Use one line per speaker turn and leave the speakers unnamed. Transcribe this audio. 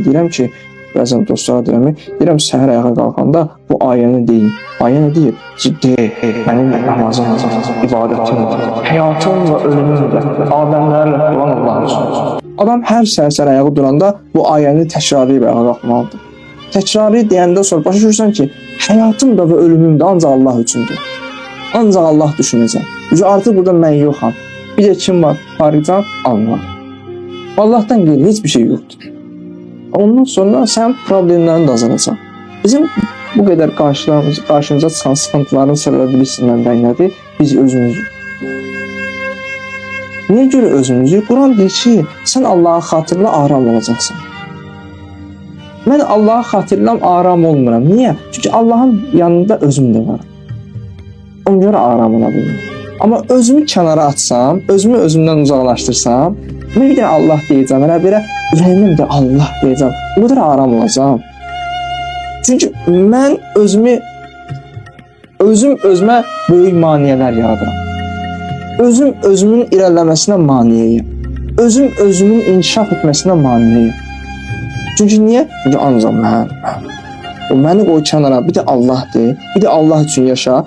Deyirəm ki, bəzən dostlara deyirəm, deyirəm səhər ayağa qalxanda bu ayəni deyin. Ayə nə deyir? Ki, de, mənim namazım, ibadətim, həyatım və ölümüm də aləmlərlə olan Allah üçün. Adam hər səhər ayağa duranda bu ayəni təkrarlayıb ayağa qalxmalıdır. Təkrarı deyəndə sonra başa düşürsən ki, həyatım da və ölümüm də ancaq Allah üçündür. Ancaq Allah düşünəcək. Çünki artıq burada mən yoxam. Bir də kim var? Farican Allah. Allahdan qeyri heç bir şey yoxdur. Ondan sonra sənin problemlərin də azalacaq. Bizim bu qədər qarşımıza çıxan sıxıntıların səbəbi bilirsin mənbəyi nədir? Biz özümüzük. Niyə görə özümüzük? Quran deyir ki, sən Allahı xatırla aram olacaqsan. Mən Allahı xatırlam aram olmuram. Niyə? Çünki Allahın yanında özüm də varam. Ona görə aram ola bilmirəm. Amma özümü kənara atsam, özümü özümdən uzaqlaşdırsam, mən bir dənə Allah deyəcəm, elə belə ürəyimdən də Allah deyəcəm. O qədər aram olacağam. Çünki mən özümü özüm özümə böyük maneələr yaradıram. Özüm özümün irəliləməsinə maneyəm. Özüm özümün inkişaf etməsinə maneyəm. Çünki niyə? Çünki ancaq mən. O məni qoy kənara, bir də Allah de, bir də Allah üçün yaşa.